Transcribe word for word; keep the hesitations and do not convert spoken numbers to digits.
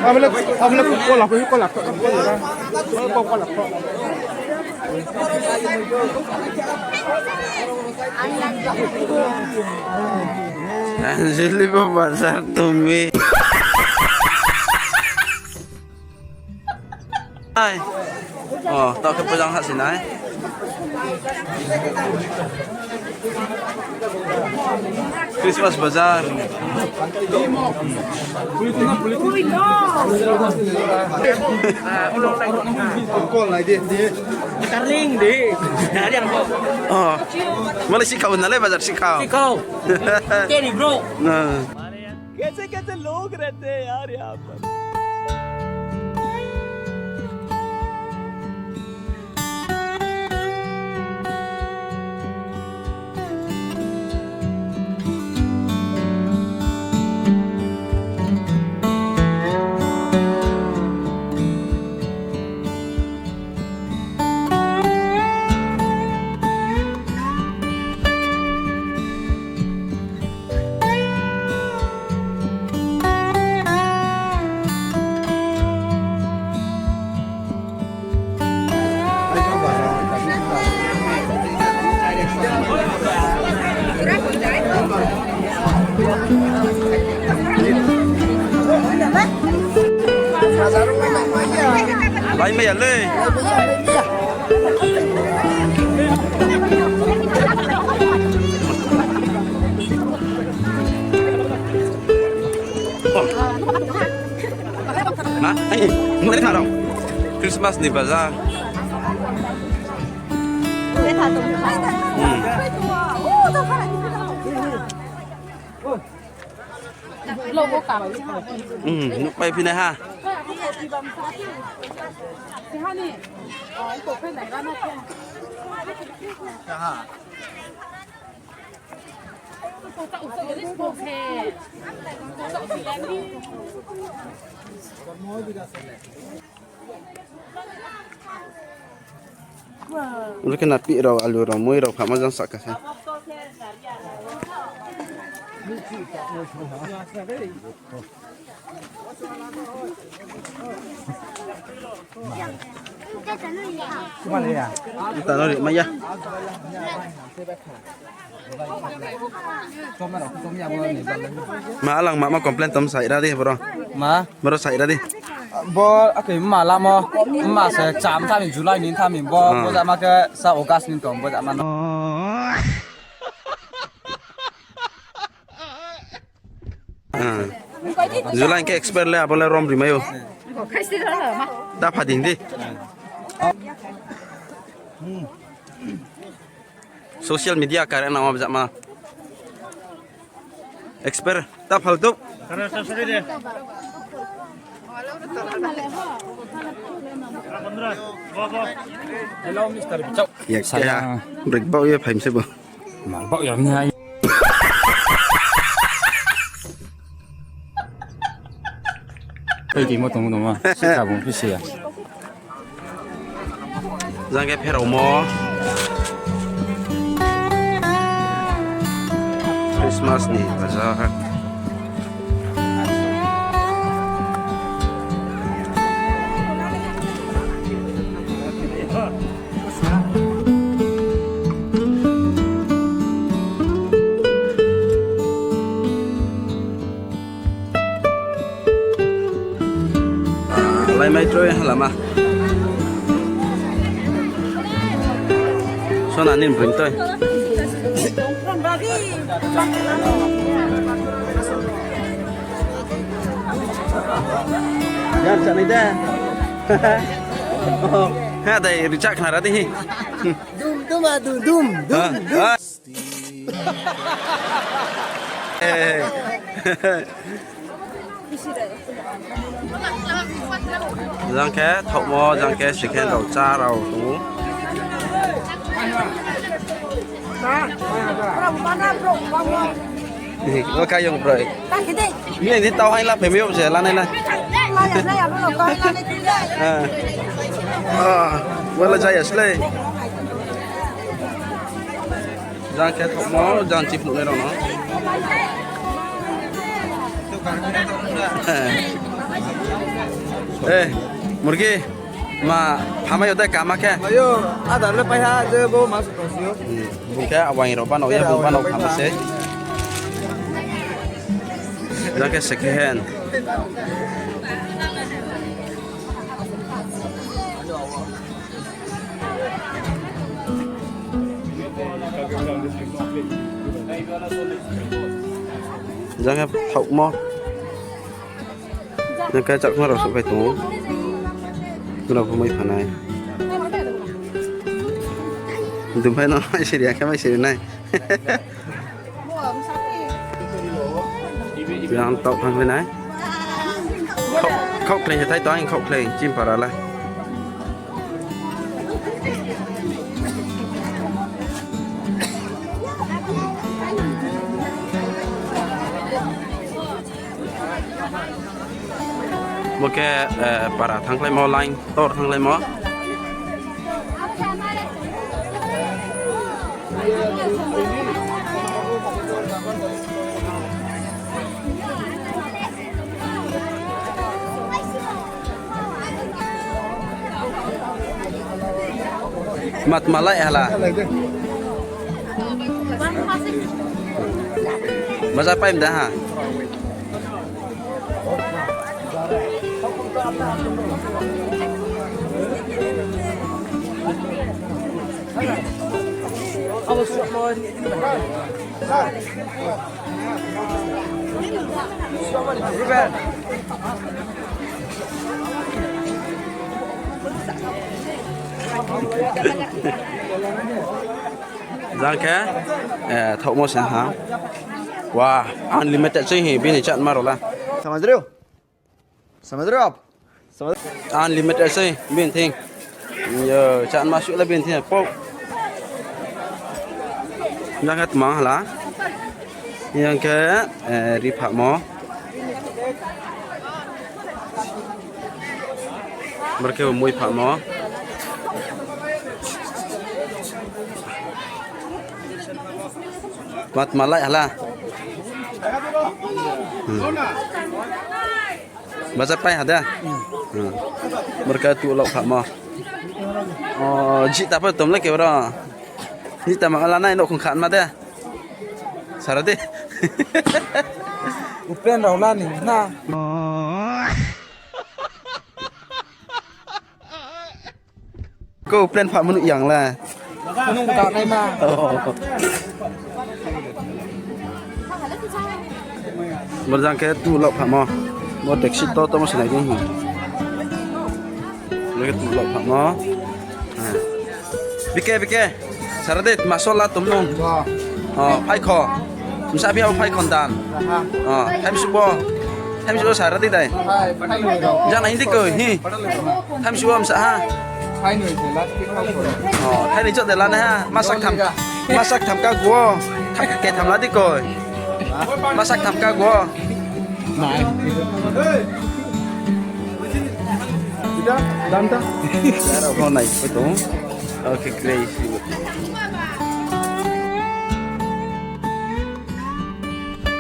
Abole, abole, kola, kola, kola, kola, kola. Anjali bo bazar tumi. Hai. Oh, taoh khe pojang hah sinai. Christmas bazar. Oh. Malai sikhao nalai bazar sikhao. Sikhao. Teri bro. Na. कैसे कैसे लोग रहते हैं यार यहाँ पर। Bai maya le. Na, ai, nung tadi taro. Christmas ni bazar. Hmm. Hmm, nuhpai phinai ha. Oro khe napi rao, alu rao, moi rao phama jang sahka khe. Tano ri maya. Ma alang ma, ma complain tom saira di bro. Ma? Bro saira di. Bo akhe ma lamo, ma se cham thami July ni thami bo, ah, bo jama khe sa August ni tong bo jama no. Ah. July khe expire le abo le rom ri mai ou. Da pha ding di. Social media kare na wabjak ma. Expert ta faltu. Hello, Mister Bichok. Ya, saya. Break bau ya, phaim se bo. Ma bau ya, ni ai. Tei timo tong no ma. Sika bung phi se ya. Jang khe pherao mo. Christmas ni bazar. Lai mai troi ha lama. Sona ni bring toi. Yan chanai da. Oh, ha dai richak khna ra di. Dum dum a dum dum dum. Ha, dum. Ha. Jang khe thaohmo, jang khe second rao, chá rao tong ou. Ni, o kayong broi. Ni, ni tau hai la, pemi o je, lanai la. Ah. Ah, wala jaya slei. Jang khe thokmo, jang chiphuhnai rao no. Eh, murgi, ma phamai yo de kama khe? Ayo, ada le paiha je bo ma su tong si yo. Hmm, bung khe awang rao bano ye, bung bano khama se. Jang khe second hand. Jang khe thaohmo. Jang khe chakma rao souhphai tong ou. Nrao pho mai phanai. Dumphai no mai siri, ang khe mai siri nai. Jang taoh thanngphi nai. Khaoh-, khaohkhlei se thai tong, ang khaohkhlei, chini para la. Bo khe, eh, para thanngkhlaimo, line tor thanngkhlaimo. Mat malai hala. Baja paim da ha. Jang khe, eh, thaohmo se ha. Wa, unlimited se hi, bini chatma rao la. Samajriu. Samajriu. Unlimited se, bini thing. Yo, chatma suh la bini thing, pok. Jang khe tma hala. Jang khe, eh, ri phahmo. Bar khe mui phahmo. Mat malai hala. Hmm. Baja pai ha de. Hmm. Bar khe tu lok phahmo. O, jita pho tom le khe bro. Jita ma la nai, nouhkhong kha ma de. Sara di. Upen rao la ni na. Ko plan pha manu yang la. Nung ka nai ma. Oh. Bo jang khe tu lok phamo. Bo taxi to to mo sinai dei hi. Bo khe tu lok phamo. Ha. Bike, bike. Sara de, masol la tum nung. Oh, phai kho. Msa bia phai khon dan. Oh, time subo. Time subo sara de dai. Jana hindi ko hi. Time subo msa ha. Oh, hai ni chok de la na ha. Masak tham. Masak tham ka guo. Thak ke tham la di koi. Masak tham ka guo. Nai. Dam ta. Sara ko nai ko tu. Okay, great.